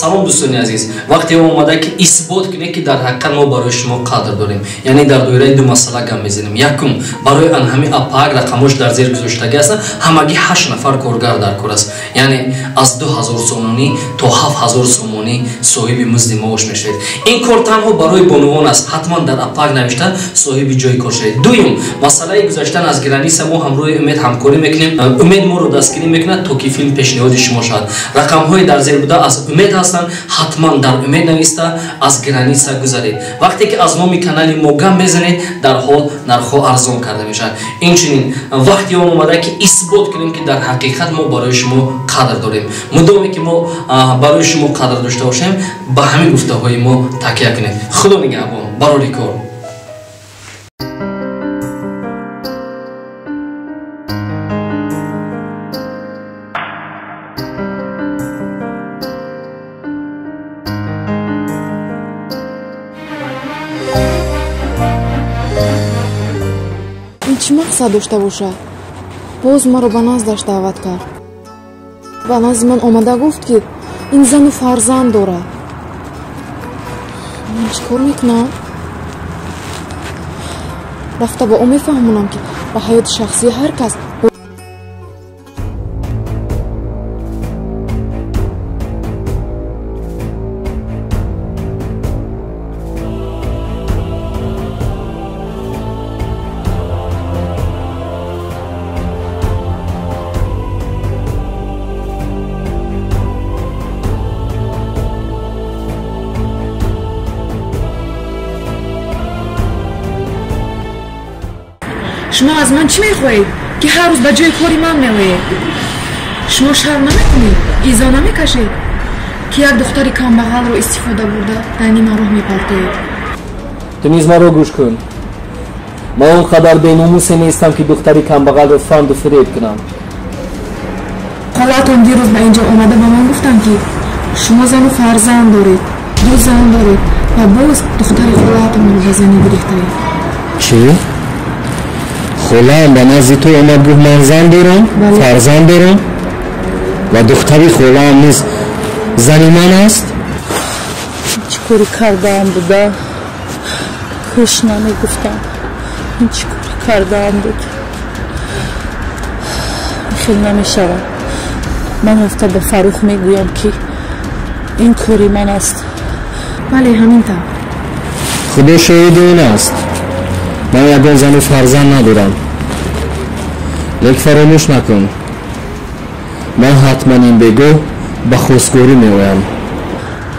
Салом дӯстони азиз, вақте омада ки исбот кунед, ки дар ҳақиқат мо барои шумо қадр дорем. Яъне дар доираи ду масъала гап мезанем. Якум, барои ҳами апак рақамош дар зер гузоштагӣ ҳастанд, ҳамагӣ 8 нафар коргар дар кор аст. Яъне аз 2000 сомонӣ то 7000 сомонӣ соҳиби музди маош мешавед. Ин кор танҳо барои бонувон аст. Ҳатман дар апак навишта соҳиби ҷои кор шавед. Дуюм, масъалаи гузаштан аз граница мо ҳамроҳи Умед ҳамкорӣ мекунем. Умед моро дастгирӣ мекунад, то ки филм пешниҳоди шумо шавад. Рақамҳои дар зер буда аз Умед ҳастанд, ҳатман дар Умед нависта аз граница гузаред. Вақте ки аз номи канали мо гап мезанед, дар ҳол нархҳо арзон карда мешавад. Инчунин вақти он омада, ки исбот кунем, ки дар ҳақиқат мо барои шумо қадр дорем. Мудоме ки мо барои шумо қадр дошта бошем, ба ҳамин гуфтаҳои мо такя кунед. Худо нигаҳбон, барори кор. Чӣ мақсад дошта бошад? Боз маро ба наздаш даъват кард. Ба назди ман омада гуфт, ки ин зану фарзанд дорад. Ман чӣ кор мекунам? Рафта ба ӯ мефаҳмонам, ки ба ҳаёти шахсии ҳар кас Шумо аз ман чӣ мехоҳед, ки ҳар рӯз ба ҷои кори ман меоед? Шумо шарм намекунед, изо намекашед, ки як духтари камбағалро истифода бурда дар нима роҳ мепартоед? Ту низ маро гӯш кун. Ман он қадар беномусе нестам, ки духтари камбағалро фанду фиреб кунам. Холаатон дирӯз ба инҷо омада ба ман гуфтанд, ки шумо зану фарзанд доред, ду зан доред ва боз духтари холаатонро ба занӣ гирифтаед. Чӣ? Холаам ба назди ту омад, гуфт ман зан дорам, фарзанд дорам ва духтари холаам низ зани ман аст. Чӣ кори кардаам буда? Хуш намегуфтам. Ин чӣ кори кардаам буд? Хел намешавад. Ман рафта ба Фаррух мегӯям, ки ин кори ман аст. Бале, ҳамин тавр. Худо шоҳиди он аст. Ман ягон зану фарзанд надорам. Лек фаромӯш накун, ман ҳатман ин бегоҳ ба хостгорӣ меоям.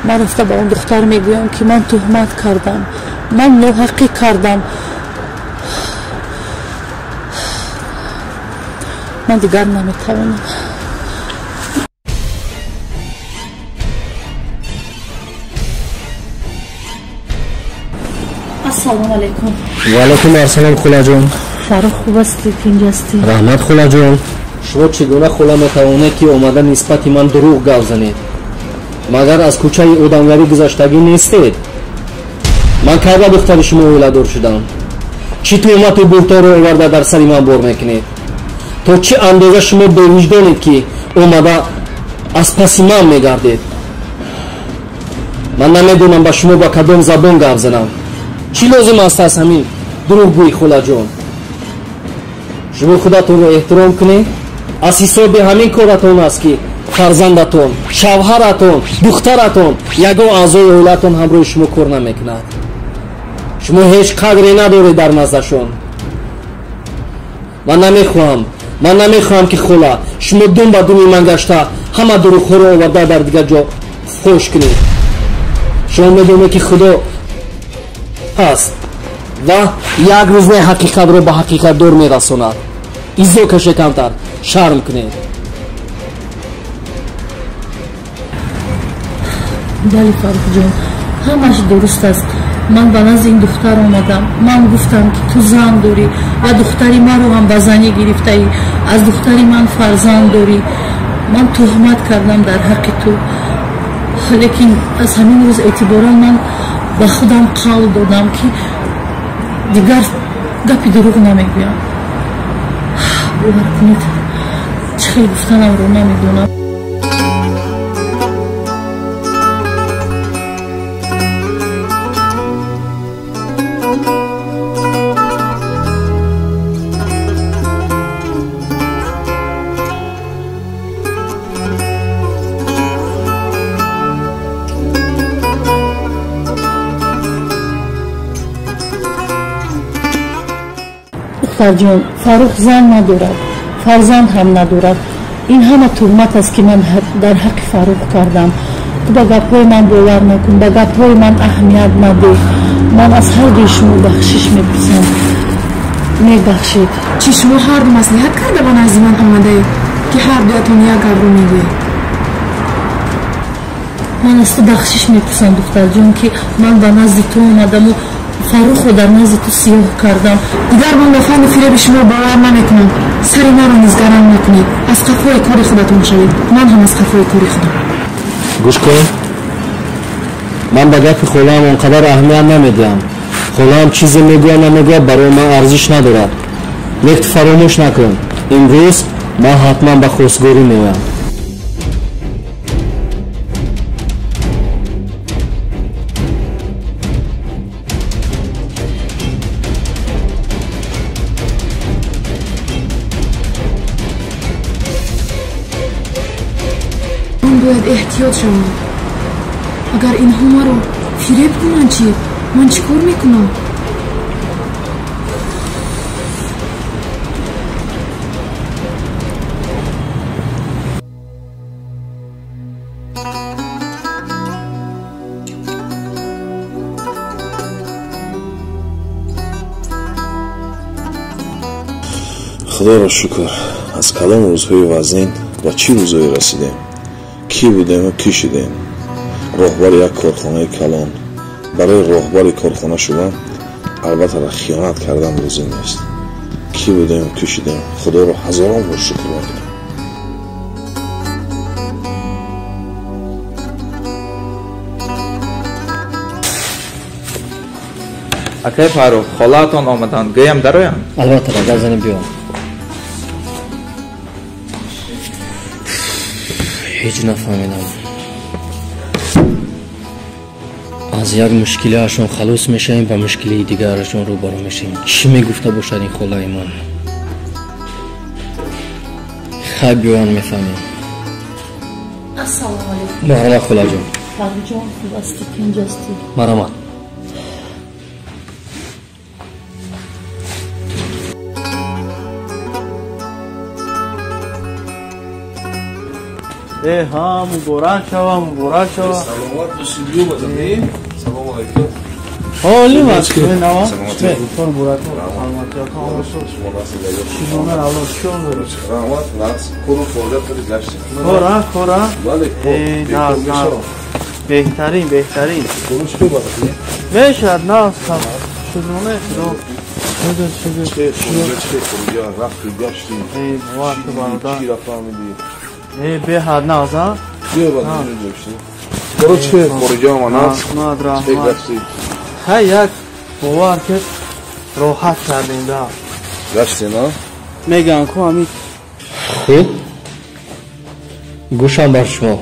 Ман рафта ба он духтар мегӯям, ки ман туҳмат кардам, ман ноҳаққӣ кардам. Ман дигар наметавонам. Ассалому алайкум. Ва алайкум ассалом, холаҷон. Фаррух, хуб ҳастӣ? Тинҷ ҳастӣ? Раҳмат, холаҷон. Шумо чӣ гуна хола метавонед, ки омада нисбати ман дурӯғ гап занед? Магар аз кӯчаи одамгарӣ гузаштагӣ нестед? Ман кай ба духтари шумо оиладор шудам? Чӣ туҳмату буҳторо оварда дар сари ман бор мекунед? То чӣ андоза шумо бевиҷдонед, ки омада аз паси ман мегардед? Ман намедонам ба шумо ба кадом забон гап занам. Чӣ лозим аст аз ҳамин дурӯғгӯӣ, холаҷон? Шумо худатонро эҳтиром кунед. Аз ҳисоби ҳамин коратон аст, ки фарзандатон, шавҳаратон, духтаратон, ягон аъзои оилаатон ҳамроҳи шумо кор намекунад. Шумо ҳеҷ қадре надоред дар наздашон. Ман намехоҳам, ки хола шумо дум ба думи ман гашта ҳама дурӯғҳоро оварда дар дигар ҷо фош кунед. Шумо медонед, ки Худо ҳаст ва як рӯз не ҳақиқатро ба ҳақиқатдор мерасонад. Изо каше камтар, шарм кунед. Бале, Фаррухҷон, ҳамаш дуруст аст. Ман ба назди ин духтар омадам. Ман гуфтам, ки ту зан дорӣ ва духтари маро ҳам ба занӣ гирифтаӣ, аз духтари ман фарзанд дорӣ. Ман туҳмат кардам дар ҳаққи ту, лекин аз ҳамин рӯз эътиборан ман ба худам қавл додам, ки дигар гапи дурӯғ намегӯям. Бовар кунед, чӣ хел гуфтанамро намедонам. Духтарҷон, Фаррух зан надорад, фарзанд ҳам надорад. Ин ҳама туҳмат аст, ки ман дар ҳаққи Фаррух кардам. Ту ба гапҳои ман бовар накун, ба гапҳои ман аҳамият надеҳ. Ман аз ҳар дуи шумо бахшиш мепурсам, мебахшед. Чӣ шумо ҳарду маслиҳат карда ба назди ман омадаед, ки ҳар дуятон як гапро мегӯед? Ман аз ту бахшиш мепурсам, духтарҷон, ки ман ба назди ту омадаму Фаррухро дар назди ту сиёҳ кардам. Дигар ман ба фанну фиреби шумо бовар намекунам. Сари маро низ гарам накунед. Аз қафои кори худатон шавед, ман ҳам аз қафои кори худам. Гӯш кун, ман ба гапи холаам он қадар аҳамият намедиҳам. Холаам чизе мегӯяд намегӯяд барои ман арзиш надорад. Лек ту фаромӯш накун, имрӯз ман ҳатман ба хостгорӣ меоям. Бояд эҳтиёт шавам. Агар инҳо маро фиреб кунанд чӣ? Ман чӣ кор мекунам? Худоро шукр, аз калом рӯзҳои вазнин ба чӣ рӯзое расидем? Кӣ будему кӣ шудем? Роҳбари як корхонаи калон. Барои роҳбари корхона шудан албатта ба хиёнат кардан лозим нест. Кӣ будему кӣ шудем? Худоро ҳазорон бор шукр мекунем. Акай Фаррух, холаатон омаданд, гӯям дароянд? Албатта, гап занем, биё. Ҳеҷ нафаҳмидам. Аз як мушкилиашон халос мешавем, ба мушкилии дигарашон рӯбарӯ мешавем. Чӣ мегуфта бошад ин холаи ман? Хай, биёян, мефаҳмем. Ассалому алайкум. Марҳамат, холаҷон. Фарруҳҷон, хуб ҳастӣ? Тинҷ ҳастӣ? Марҳамат. Ха, муборак шава, муборак шава. Саломат бошӣ, биёмадам. Салому алайкум. Ҳолим аст, нава? Кор муборак. Шинона авлод чиён дорӣ? Раҳмат, нағз. Кору фаъолият кардӣ, гаштӣ. Кора, кора? Бале, кор. Нағз, нағз. Беҳтарин, беҳтарин. Кору чӣ бад? Мешавад, нағз. Шукрона Худо. Шукр, шукр. Чӣ чӣ хориҷа рафтӣ, гаштӣ? Эй, бовар кун, бародар. Чӣ рафтамидӣ? Эй, беҳад нағз, а? Биё бад гаштӣ. Кору чӣ хориҷа омад, нағз? Раҳмат, раҳмат. Хай, як бовар ки роҳат кардем да. Гаштӣ, на? Мегӯям ку ҳамин. Хуб, гӯшам бар шумо.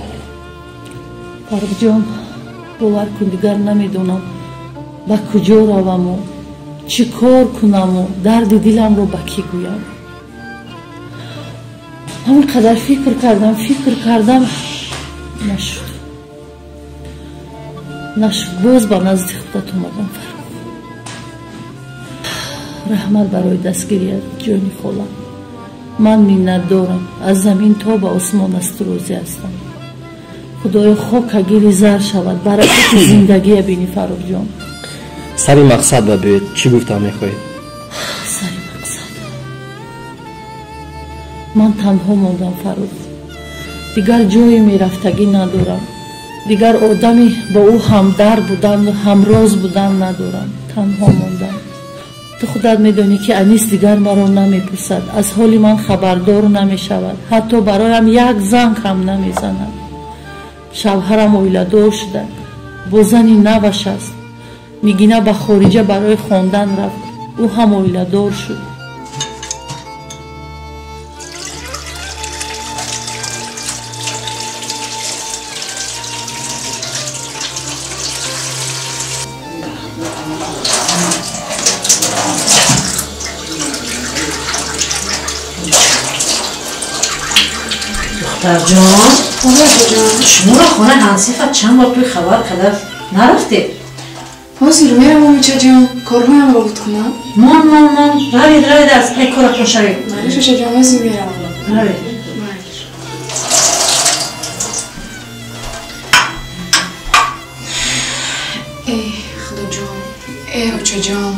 Фарруҳҷон, бовар кун, дигар намедонам ба куҷо раваму чӣ кор кунаму дарди диламро ба кӣ гӯям. Ҳамин қадар фикр кардам, фикр кардам, нашуд. Нашуд, боз ба назди худат омадам, Фаррух. Раҳмат барои дастгирият, ҷони хола. Ман миннатдорам, аз замин то ба осмон аз ту розӣ ҳастам. Худоё, хока гири зар шавад, баракати зиндагия бини, Фаррухҷон. Сари мақсад ба биёед, чӣ гуфтам мехоҳед? Сари мақсад. Ман танҳо мондам, Фаррух. Дигар ҷое мерафтагӣ надорам. Дигар одами бо ӯ ҳамдар будан, ҳамроз будан надорам. Танҳо мондам. Ту худат медонӣ, ки Анис дигар маро намепурсад, аз ҳоли ман хабардор намешавад, ҳатто бароям як занг ҳам намезанад. Шавҳарам оиладор шуда, бо зани наваш аст. Нигина ба хориҷа барои хондан рафт, ӯ ҳам оиладор шуд. Духтарҷон, шуморо хона ҳансифа чанд бор туи хабар карда нарафтед? Ҳозир меравам, очаҷон, корҳоямро буд кунам. Мон, мон, мон, равед, равед, аз пай коратон шавед. Малиш, очаҷон, ҳозир меравам. Равед. Эй, худоҷон, эй, очаҷон,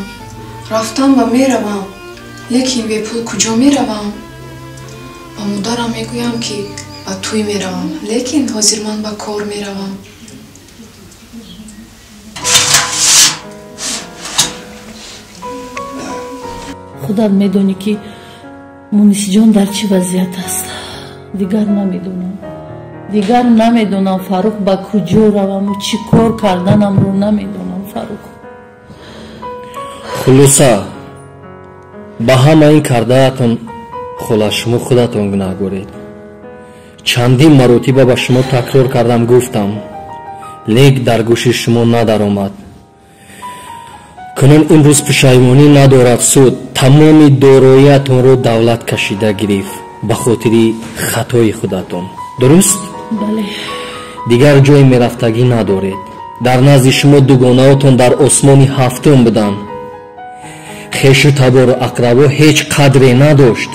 рафтам ва меравам, лекин бепул куҷо меравам? Ба модарам мегӯям, ки ба тӯй меравам, лекин ҳозир ман ба кор меравам. Худат медонӣ, ки Мунисиҷон дар чӣ вазъият аст. Дигар намедонам, дигар намедонам, Фаррух, ба куҷо раваму чӣ кор карданамро намедонам, Фаррух. Хулоса, ба ҳама ин кардаатон хола шумо худатон гунаҳгоред. Чандин маротиба ба шумо такрор кардам, гуфтам, лек дар гӯши шумо надаромад. Кунун имрӯз пушаймонӣ надорад суд. Тамоми дороиятонро давлат кашида гирифт ба хотири хатои худатон. Дуруст? Бале. Дигар ҷои мерафтагӣ надоред. Дар назди шумо дугонаотон дар осмони ҳафтум буданд. Хешу табору ақрабо ҳеҷ қадре надошт.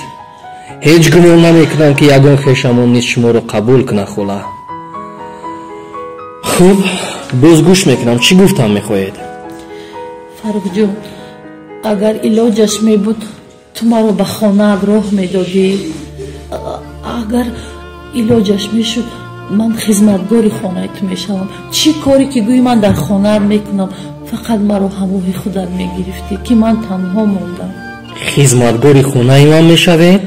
Ҳеҷ гумон намекунам, ки ягон хешамон низ шуморо қабул кунад, хола. Хуб, боз гӯш мекунам, чӣ гуфтам мехоҳед? Фаррухҷон, агар илоҷаш мебуд, ту маро ба хонаат роҳ медодӣ. Агар илоҷаш мешуд, ман хизматгори хонаи ту мешавам. Чӣ коре ки гӯӣ, ман дар хонаат мекунам. Фақат маро ҳамроҳи худат мегирифтӣ, ки ман танҳо мондам. Хизматгори хонаи ман мешавед?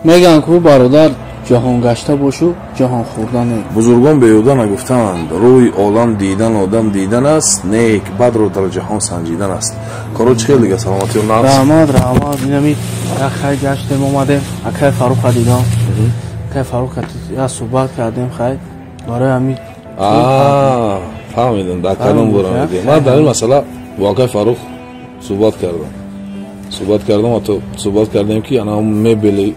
Мегӯянд, ку бародар, ҷаҳонгашта бошу, ҷаҳонхӯрда не. Бузургон беҳуда нагуфтаанд: рӯи олам дидан одам дидан аст, нек бадро дар ҷаҳон санҷидан аст. Коро чӣ хел дига, саломатиё нағз? Раҳмат, раҳмат. Инами як хай гаштем, омадем, акай Фарруха дидам, акай Фарруха як суҳбат кардем, хай барои ҳамин. Фаҳмидам, дар кадом бора медиҳем. Ман дар ин масъала бо акай Фаррух суҳбат кардам ва то суҳбат кардем, ки ана мебели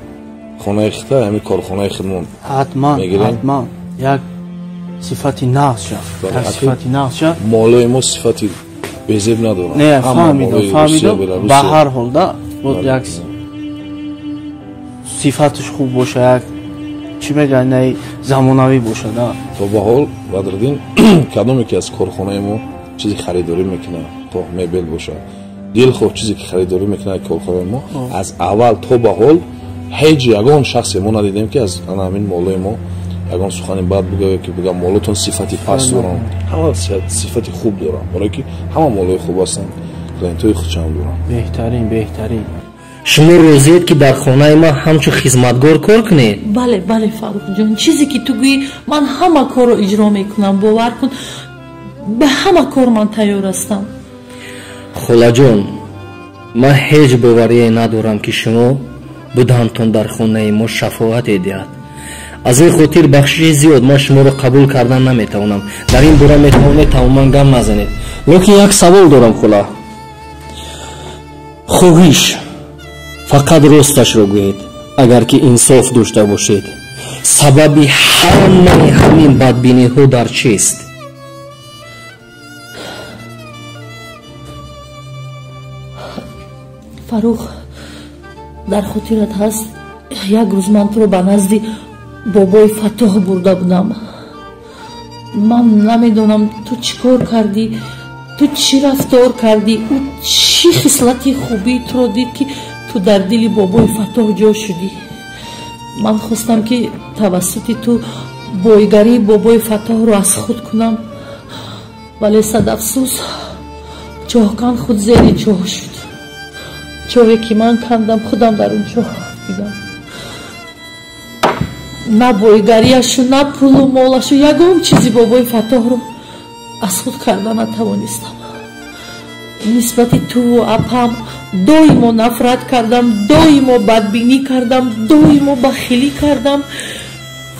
хонаи хита, ҳамин корхонаи хидмон ҳатман, ҳатман як сифати нағз шад, як сифати нағз шад. Молои мо сифати безеб надоранд. Не, фаҳмидам, фаҳмидам. Ба ҳар ҳол да як сифаташ хуб боша, як чӣ мегӯянд, най замонавӣ боша да. То ба ҳол, Бадриддин, кадоме ки аз корхонаи мо чизе харидорӣ мекунад, то мебел бошад, дилхоҳ чизе ки харидорӣ мекунад корхонаи мо, аз аввал то ба ҳол ҳеҷ ягон шахсе мо надидем, ки аз ана ҳамин молои мо ягон сухани бад бигӯяд, ки бигӯяд молотон сифати паст доранд. Ҳама сифати хуб доранд, барое ки ҳама молои хуб ҳастанд, клиентҳои худшам доранд. Беҳтарин, беҳтарин. Шумо розиед, ки дар хонаи ман ҳамчун хизматгор кор кунед? Бале, бале, Фаррухҷон, чизе ки ту гӯӣ, ман ҳама корро иҷро мекунам. Бовар кун, ба ҳама кор ман тайёр ҳастам. Холаҷон, ман ҳеҷ боварие надорам, ки шумо будантон дар хонаи мо шафоате диҳад. Аз ин хотир бахшиши зиёд, ман шуморо қабул кардан наметавонам. Дар ин бора метавонед тамоман гам назанед. Лекин як савол дорам, хола. Хоҳиш, фақат росташро гӯед, агар ки инсоф дошта бошед. Сабаби ҳамаи ҳамин бадбиниҳо дар чист? Фаррух, дар хотират ҳаст, як рӯз ман туро ба назди бобои Фаттоҳ бурда будам. Ман намедонам, ту чӣ кор кардӣ, ту чӣ рафтор кардӣ, ӯ чӣ хислати хубии туро дид, ки ту дар дили бобои Фаттоҳ ҷо шудӣ. Ман хостам, ки тавассути ту Бойгарии бобои Фаттоҳро аз худ кунам, вале сад афсӯс, чоҳкан худ зери чоҳ шуд. Чоҳе ки ман кандам, худам дар он чоҳ дидам. На бойгарияшу, на пулу молашу, ягон чизи бобои Фаттоҳро аз худ карда натавонистам. Нисбати туву апам доимо нафрат кардам, доимо бадбинӣ кардам, доимо бахилӣ кардам.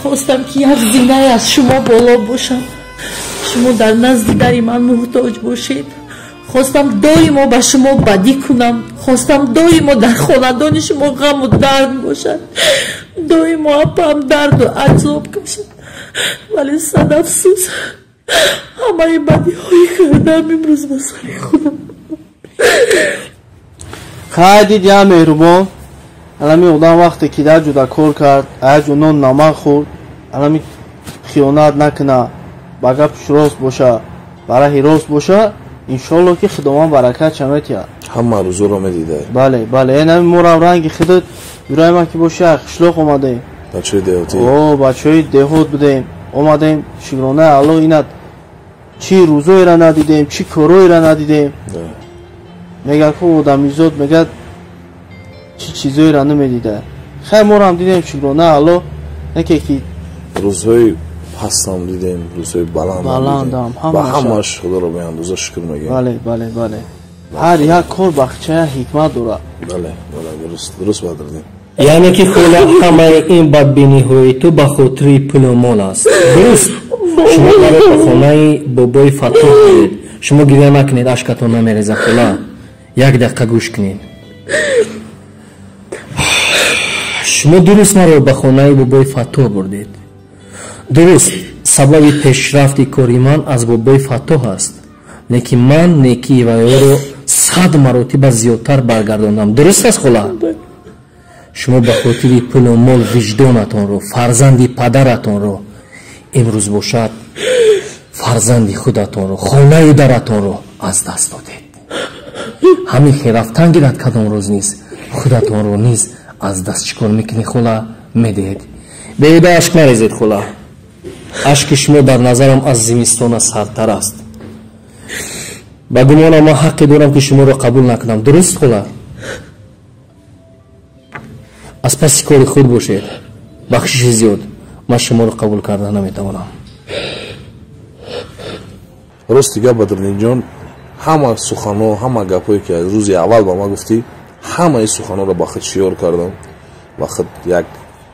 Хостам ки як зинае аз шумо боло бошам, шумо дар назди дари ман муҳтоҷ бошед. Хостам доимо ба шумо бадӣ кунам, хостам доимо дар хонадони шумо ғаму дард бошад, доимо апам дарду азоб кашад. Вале сад афсӯс, ҳамаи бадиҳои кардам имрӯз ба сари худам. Хай дид, я меҳрубон, алами одам вақте ки дар ҷуда кор кард, аяҷо нон намак хӯрд, алами хиёнат накуна, ба гапш рост боша, ба раҳи рост боша, иншоалло ки Худованд баракатша метиҳад. Ҳама рӯзоро медидай. Бале, бале, энами морам ранги худат юрайма ки боша, қишлоқ омадаем. Бачаҳои деҳотӣ. О, бачаҳои деҳот будем, омадем, шукронаи Аллоҳ, инат чӣ рӯзоеро надидем, чӣ корҳоеро надидем. Мегӯяд ку одамизод, мегӯяд чӣ чизоеро намедида. Хай морам дидем, шукронаи Аллоҳ, неке ки рӯзҳои пастам дидем, рӯзҳои баландам, ба ҳамааш Худоро беандоза шукр мегӯем. Бале, бале, бале. Ҳар як кор бахчая ҳикмат дорад. Бале, бале, дуруст, дуруст бадрдем. Яъне ки хола, ҳамаи ин бадбиниҳои ту ба хотири пулу мол аст. Дуруст? Шумо маро ба хонаи бобои Фаттоҳ буред. Шумо гиря накунед, ашкатон намереза хола. Як дақиқа гӯш кунед. Шумо дуруст маро ба хонаи бобои Фаттоҳ бурдед. Дуруст, сабаби пешрафти кори ман аз бобои Фаттоҳ аст, лекин ман некии вайёро 100 маротиба зиёдтар баргардондам. Дуруст аст хола? Шумо ба хотири пулу мол виҷдонатонро, фарзанди падаратонро, имрӯз бошад фарзанди худатонро, хонаю даратонро аз даст додед. Ҳамин хел рафтан гирад кадом рӯз низ худатонро низ аз даст чикор мекунед хола? Медиҳед. Беҳуда ашк нарезед хола. Ашки шумо дар назарам аз зимистона сардтар аст. Ба гумонам ман ҳаққе дорам ки шуморо қабул накунам. Дуруст хола? Аз паси кори худ бошед. Бахшиши зиёд, ман шуморо қабул карда наметавонам. Рости гап, Бадриддинҷон, ҳама суханҳо, ҳама гапҳое ки аз рӯзи аввал ба ман гуфтӣ, ҳамаи суханҳоро ба худ шиёр кардам, ба худ як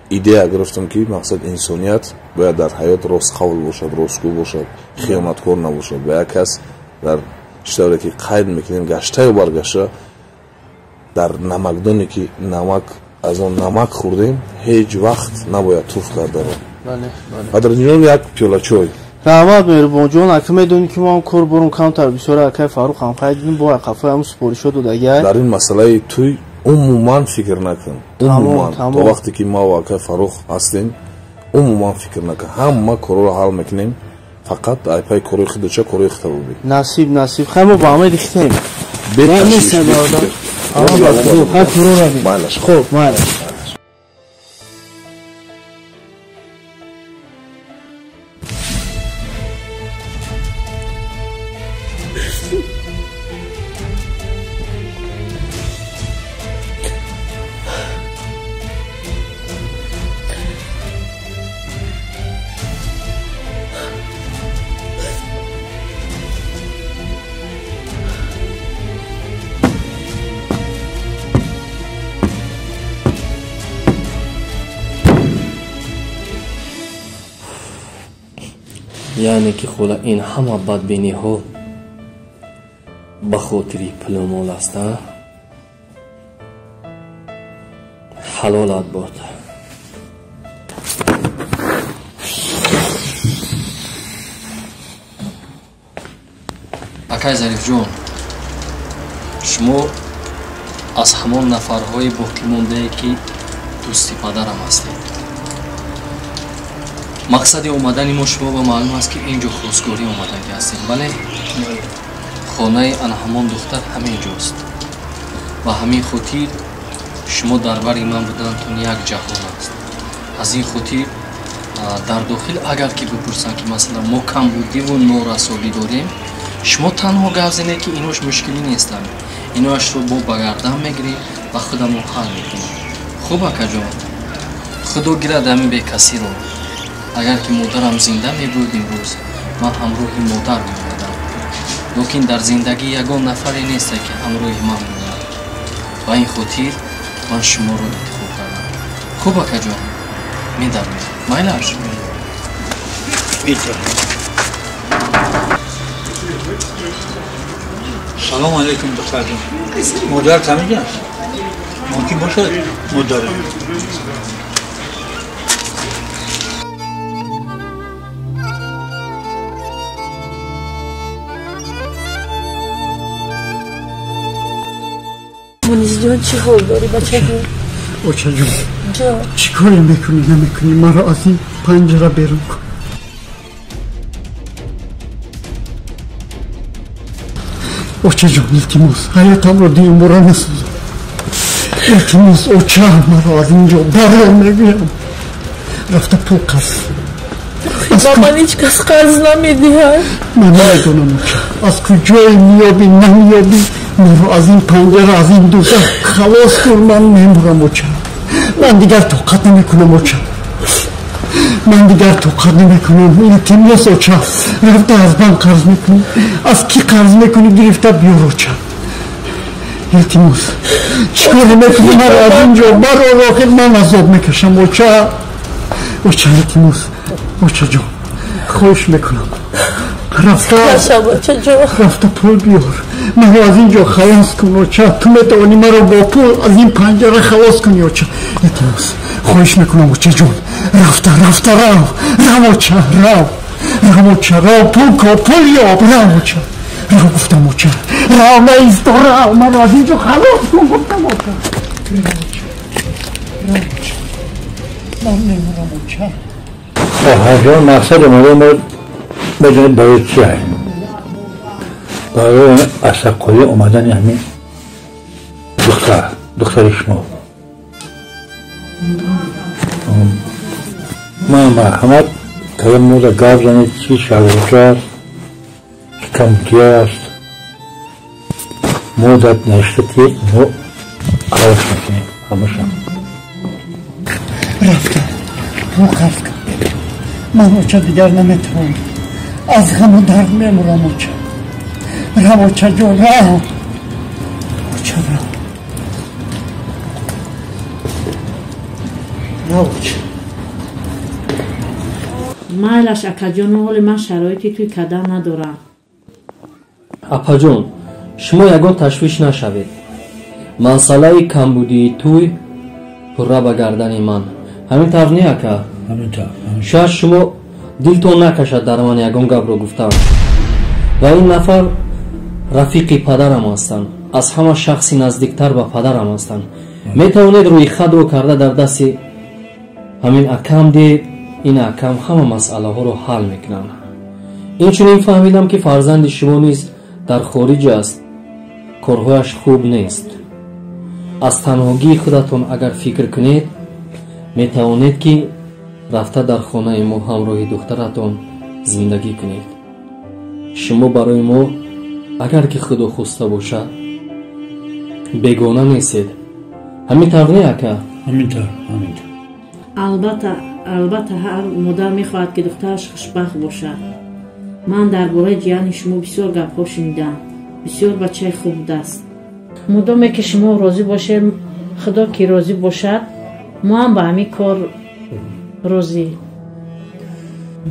идея гирифтам ки мақсад инсоният бояд дар ҳаёт ростқавл бошад, ростгӯ бошад, хиёнаткор набошад. Ба як кас дар чӣ тавре ки қайд мекунем, гаштаю баргашта дар намакдоне ки намак аз он намак хӯрдем, ҳеҷ вақт набояд туф кардаро. Бадриддинҷон, як пиёла чой. Раҳмат меҳрубонҷон, ака медонӣ ки мо ҳам кор борум камтар бисёр, акай Фаррух ҳам қайд дидем, бо қафои ҳамун супоришҳо додагиай. Дар ин масъалаи туй умуман фикр накун. Умуман то вақте ки ма ва акай Фаррух ҳастем, умуман фикр накун. Ҳама корҳоро ҳал мекунем, фақат айпай корои худача, корои худта бубин. Насиб, насиб. Хай мо ба ҳамаи дихтем. Хуб, майлаш. Яъне ки хола, ин ҳама бадбиниҳо ба хотири пулу мол аст, а? Ҳалолат бод. Акай Зарифҷон, шумо аз ҳамон нафарҳои боқӣ мондае ки дӯсти падарам ҳастед. Мақсади омадани мо шумо ба маълум аст ки ин ҷо хостгорӣ омадагӣ ҳастем, бале? Хонаи ана ҳамон духтар ҳамин ҷост. Ба ҳамин хотир шумо дар бари ман буданатон як ҷаҳон аст. Аз ин хотир Дар дохил агар ки бипурсанд, ки масалан мо камбудиву норасогӣ дорем, шумо танҳо гап занед, ки инош мушкилӣ нестанд, иноашро бо ба гардан мегирем ва худамон ҳал мекунем. Хуб, акаҷон, худо гирад ҳамин бекасиро. Агар ки модарам зинда мебуд, имрӯз ман ҳамроҳи модар меомадам, лекин дар зиндагӣ ягон нафаре несте, ки ҳамроҳи ман бошад. Ба ин хотир ман шуморо интихоб кардам. Хуб, акаҷон, медармем, майлаш. Салом алейкум, духтарҷон. Модар камиҷа аст? Мумкин бошад модаре? Мунизҷон, чӣ ҳол дорӣ, бачаҷон? Очаҷон, чӣ коре мекунӣ, намекунӣ, маро аз ин панҷара берун кун. Очаҷон, илтимос, ҳаётамро дуюмбора насозам. Илтимос, оча, маро аз ин ҷо барор, мегӯям. Рафта пул қарз. Ба ман ҳеҷ кас қарз намедиҳад. Ман намедонам, оча, аз куҷое меёбӣ, намеёбӣ, маро аз ин панҷара, аз ин дӯзах халос кун. Ман мемурам, оча. Ман дигар тоқат намекунам, оча. Ман дигар тоқат намекунам. Илтимос, оча, рафта аз ман қарз мекунӣ, аз кӣ қарз мекунӣ, гирифта биёр, оча. Илтимос, чӣ коре мекунӣ, маро аз ин ҷо барор. Охир ман азоб мекашам, оча. Оча, илтимос, очаҷон, хоҳиш мекунам, рафта рафта пул биёр, маро аз ин ҷо халос кун, оча. Ту метавонӣ маро бо пул аз ин панҷара халос кунӣ, оча. Илтимос, хоҳиш мекунам, очаҷон, рафта, рафта, рав, рав, оча, рав, рав, оча, рав, пул ко, пул ёб, рав, оча, рав, гуфтам, оча, рав, наисто, рав, маро аз ин ҷо халос кун, гуфтам, оча. Рав, оча, рав, оча, ман мемурам, оча. Хоҳарҷон, мақсади омадаи мо медонед барои чи аст? Барои асабқорӣ омадани ҳамин духтар, духтари шумо. Ман марҳамат кардам, мода гап занед, чӣ шароит аст, чӣ камбудӣ аст. Мо дар навишта, ки мо халос мекунем ҳамаша. Рафта пул қарз кун. Ман, оча, дигар наметавонам, аз ғаму дард мемурам, оча. Рав, очаҷон, рав, оча, рав, рав, оча. Майлаш, акаҷону, ҳоли ман шароити тӯй кардан надорам. Апаҷон, шумо ягон ташвиш нашавед. Масъалаи камбудии тӯй пурра ба гардани ман. Ҳамин тавр не, ака? Шояд шумо дилтон накашад дар ман ягон гапро гуфтам. Ва ин нафар рафиқи падарам ҳастанд, аз ҳама шахси наздиктар ба падарам ҳастанд. Метавонед рӯйхатро карда дар дасти ҳамин акам диҳед, ин акам ҳама масъалаҳоро ҳал мекунанд. Инчунин фаҳмидам, ки фарзанди шумо низ дар хориҷ аст, корҳояш хуб нест. Аз танҳогии худатон агар фикр кунед, метавонед, ки рафта дар хонаи мо ҳамроҳи духтаратон зиндагӣ кунед. Шумо барои мо, агар ки худо хоста бошад, бегона нестед. Ҳамин тавр не, ака? Ҳамин тавр, ҳамин тавр. Албатта, албатта, ҳар модар мехоҳад, ки духтараш хушбахт бошад. Ман дар бораи ҷияни шумо бисёр гапҳо шунидам, бисёр бачаи хуб будааст. Мудоме ки шумо розӣ бошем, худо ки розӣ бошад, мо ҳам ба ҳамин кор розӣ.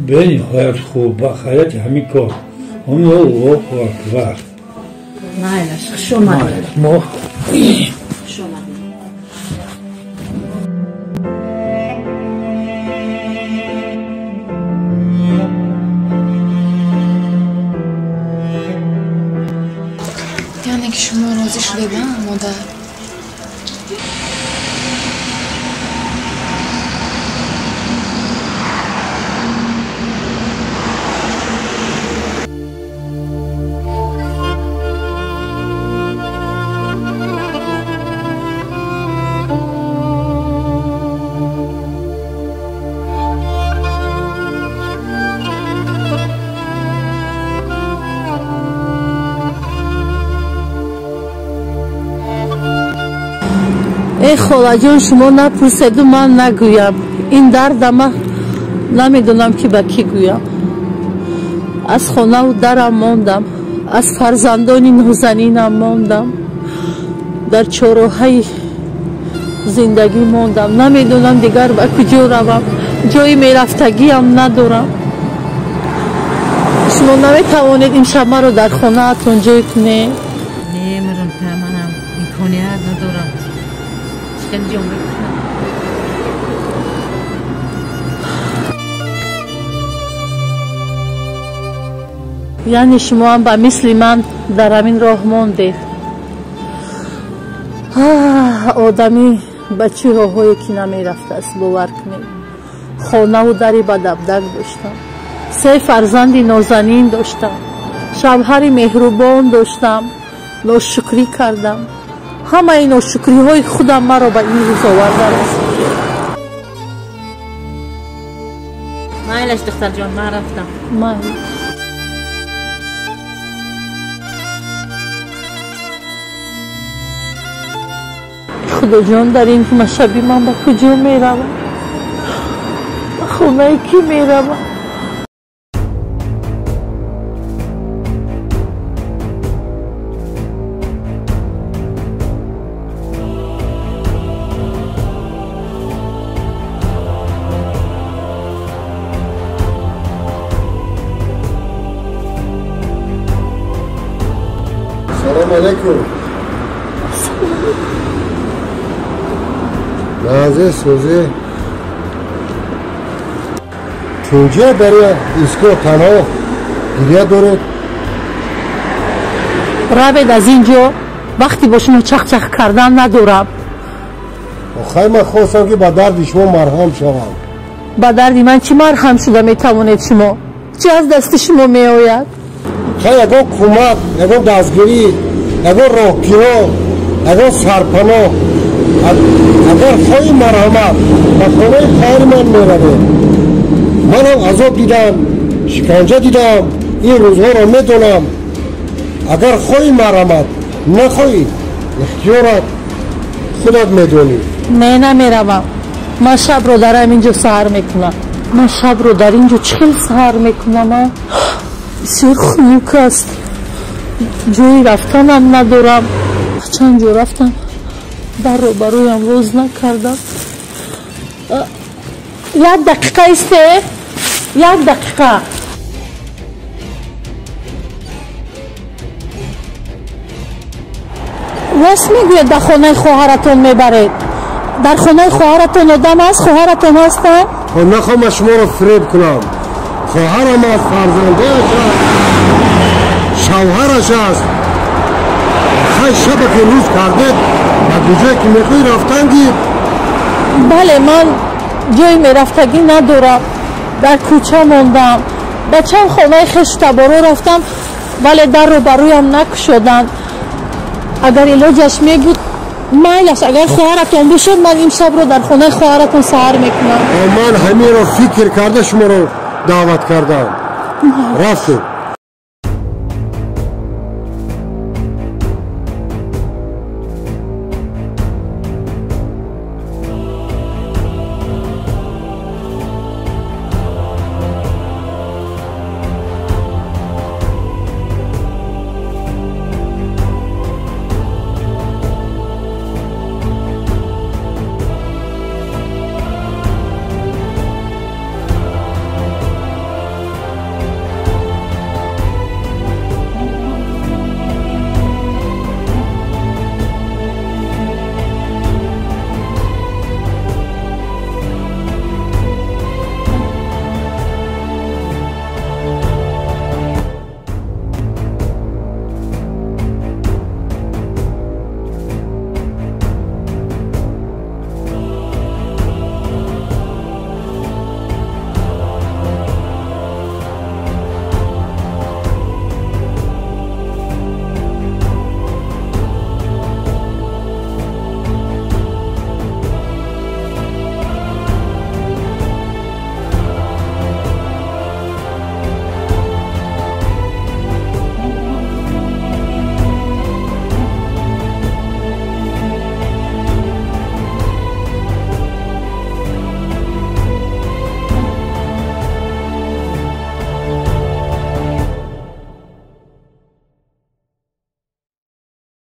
Бениҳоят хуб, ба хайрияти ҳамин кор. Аллоҳу акбар. Майлаш, хуш омадед. Мо хуш омадед. Яъне ки шумо розӣ шудед, модар? Э холаҷон, шумо напурседу ман нагӯям. Ин дардама намедонам ки ба кӣ гӯям. Аз хонаву дарам мондам, аз фарзандони нозанинам мондам, дар чорроҳаи зиндагӣ мондам. Намедонам дигар ба куҷо равам, ҷои мерафтагиам надорам. Шумо наметавонед имшаб маро дар хонаатон ҷой кунед? Не, манам имконият надорам. Чӣ хел ҷо мекунам? Яъне шумоам ба мисли ман дар ҳамин роҳ мондед. Одамӣ ба чӣ роҳҳое ки намерафтааст, бовар кунед. Хонаву дари бадабдак доштам, се фарзанди нозанин доштам, шавҳари меҳрубон доштам. Ношукрӣ кардам. Ҳамаи ношукриҳои худам маро ба ин рӯз оварда расид. Майлаш, духтарҷон, ман рафтам. Майлаш. Худоҷон, дар ин нимашабӣ ман ба куҷо меравам? Ба хонаи кӣ меравам? Салом алейкум. Нағзе, сӯзе. Тинҷа барои истгоҳ танҳо гиря доред? Равед аз ин ҷо, вақте бо шумо чахчах кардан надорам. Охай, ман хостам ки ба дарди шумо марҳам шавам. Ба дарди ман чӣ марҳам шуда метавонед шумо? Чӣ аз дасти шумо меояд? Хай, ягон кӯмак, ягон дастгирӣ, ягон роҳгиро, ягон сарпаноҳ. Агар хоҳӣ марҳамат, ба хонаи хоҳари ман меравем. Манам азоб дидам, шиканҷа дидам, ин рӯзҳоро медонам. Агар хоҳӣ марҳамат, нахоҳӣ ихтиёрат, худат медонӣ. Не, намеравам. Ман шабро дар ҳамин ҷо саҳар мекунам. Ман шабро дар ин ҷо чӣ хел саҳар мекунам? Бисёр хунук аст, ҷои рафтанам надорам. Чанд ҷо рафтам, дарро бароям воз накардам. Як дақиқа исте, як дақиқа. Рост мегӯяд, ба хонаи хоҳаратон мебаред. Дар хонаи хоҳаратон одам аст? Хоҳаратон ҳастанд? Нахоҳам ман шуморо фиреб кунам. Хоҳарам аст, фарзандояш аст, шавҳараш аст. Хай, шаба ки рӯз кардед, ба куҷое ки мехоҳӣ рафтан гир. Бале, ман ҷои мерафтагӣ надорам. Дар кӯча мондам. Ба чанд хонаи хешу таборо рафтам, вале дарро бароям накушоданд. Агар илоҷаш мебуд, майлаш, агар хоҳаратон бошад, ман имшабро дар хонаи хоҳаратон саҳар мекунам. Ман ҳаминро фикр карда шуморо даъват кардам. Рафтем.